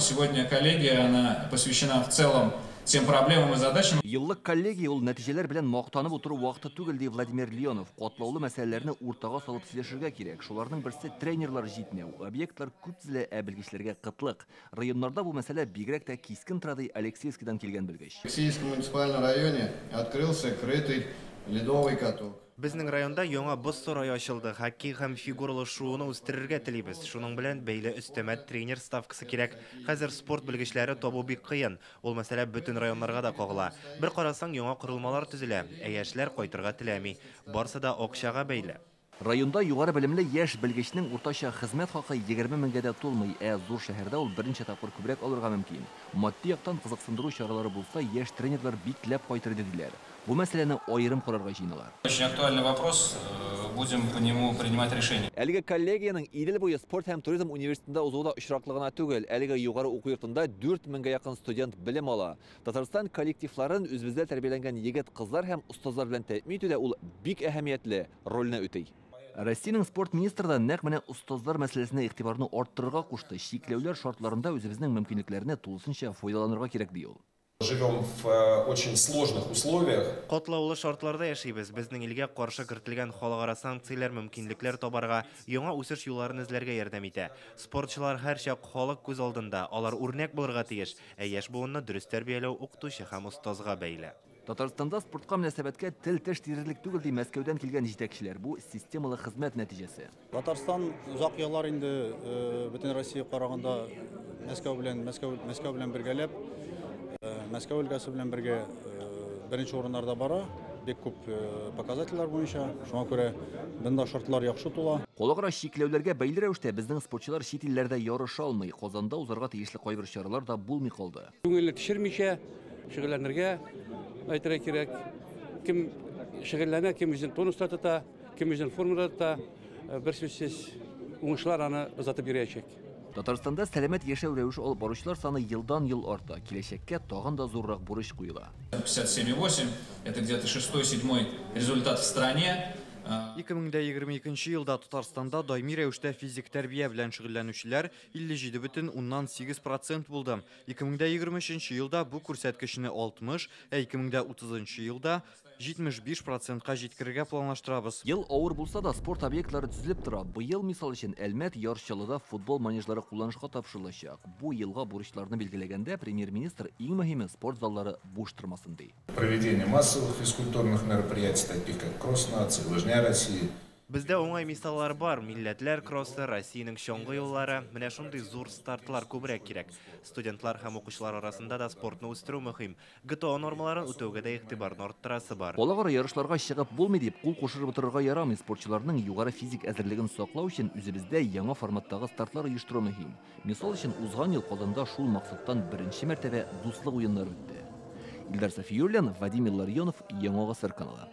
Сегодня коллегия, она посвящена в целом тем проблемам и задачам. Еллык коллегия ул нәтиҗәләр белән мактанып утыру вакыты түгел, ди Владимир Леонов. Катлаулы мәсьәләләрне уртага салып сөйләшергә кирәк. Шуларның берсе тренерлар җитмәү. Объектлар күп төзелә, ә белгечләргә кытлык. Районнарда бу мәсьәлә бигрәк тә кискен тора, ди Алексеевскийдан килгән белгеч. В Алексеевском муниципальном районе открылся крытый ледовый каток. Безнең районда яңа боз сарае ачылды. Хоккей һәм фигуралы шууны үстерергә телибез. Шуның белән бәйле өстәмә тренер ставкасы кирәк. Хәзер спорт белгечләре табу бик кыен. Ул мәсьәлә бөтен районнарга да кагыла. Бер карасаң, яңа корылмалар төзелә, ә яшьләр кайтырга теләми. Барсы да акчага бәйле. Районда югары белемле яшь белгечнең уртача хезмәт хакы 20 меңгә дә тулмый, ә зур шәһәрдә ул берничә тапкыр күбрәк алырга мөмкин. Матди яктан кызыксындыру чаралары булса, яшь тренерлар бик теләп кайтыр иде, диләр. Бу мәсьәләне аерым карарга җыеналар. Очень актуальный вопрос, будем по нему принимать решение. Әлеге коллегиянең Идел буе спорт һәм туризм университетында узуы да очраклы гына түгел. Әлеге югары уку йортында 4 меңгә якын студент белем ала. Татарстан коллективларын үзебездә тәрбияләнгән егет-кызлар һәм остазлар белән тәэмин итүдә ул бик әһәмиятле рольне үти. Россиянең спорт министры да нәкъ менә остазлар мәсьәләсенә игътибарны арттырырга кушты. Чикләүләр шартларында үзебезнең мөмкинлекләрне тулысынча файдаланырга кирәк, ди ул. Живем в очень сложных условиях. Катлаулы шартларда яшибез. Безнең илгә каршы кертелгән халыкара санкцияләр мөмкинлекләр табарга, яңа үсеш юлларын эзләргә ярдәм итә. Спортчылар һәрчак халык күз алдында, алар үрнәк булырга тиеш, ә яшь буынны дөрес тәрбияләү укытучы һәм остазга бәйле. Татарстанда спортка мөнәсәбәткә тел-теш тирерлек түгел, ди Мәскәүдән килгән җитәкчеләр. Бу системалы хезмәт нәтиҗәсе. Татарстан озак еллар инде бөтен Россия караганда Мәскәү белән, Мәскәү, Мәскәү белән бергәләп, Мәскәү өлкәсе белән бергә беренче урыннарда бара. Бик күп показательләр буенча. Шуңа күрә бында шартлар яхшы тула. Халыкара чикләүләргә бәйле рәвештә безнең спортчылар чит илләрдә ярыша алмый. Казанда узарга тиешле кайбер чаралар да булмый калды. Күңелне төшермичә шөгыльләнергә әйтергә кирәк. Кем шөгыльләнә, кем үзен тонуста тота, кем үзен формада тота, бер сүзсез уңышлар аны озатып йөрәчәк. Татарстанда сәламәт яшәү рәвеше алып баручылар саны елдан-ел арта. Киләчәккә тагын да зуррак бурыч куела. 57,8 это где-то шестой-седьмой результат в стране. 2022 елда Татарстанда даими рәвештә физик тәрбия белән шөгыльләнүчеләр 57,8% булды. 2023 елда бу күрсәткечне 60, ә 2030 елда 75%-ка җиткерергә планлаштырабыз. Ел авыр булса да спорт объектлары төзелеп тора. Быел, мисал өчен, Әлмәт, Яр Чаллыда футбол манежлары кулланышка тапшырылачак. Бу елга бурычларны билгеләгәндә премьер-министр иң мөһиме спорт заллары буш тормасын ди. Проведение массовых физкультурных мероприятий, таких как Кросс нации, Лыжня России. Бездә уңай мисаллар бар. Милләтләр кроссы, Россиянең чаңгы юллары. Менә шундый зур стартлар күбрәк кирәк. Студентлар һәм укучылар арасында да спортны үстерү мөһим. ГТО нормаларын үтәүгә дә игътибарны арттырасы бар. Халыкара ярышларга чыгып булмый дип кул кушырып утырырга ярамый. Спортчыларның югары физик әзерлеген саклау өчен үзебездә яңа форматтагы стартлар оештыру мөһим. Мисал өчен, узган ел Казанда шул максаттан беренче мәртәбә дуслык уеннары үтте. Илдар Сафиуллин, Вадим Илларионов, Яңа Гасыр каналы.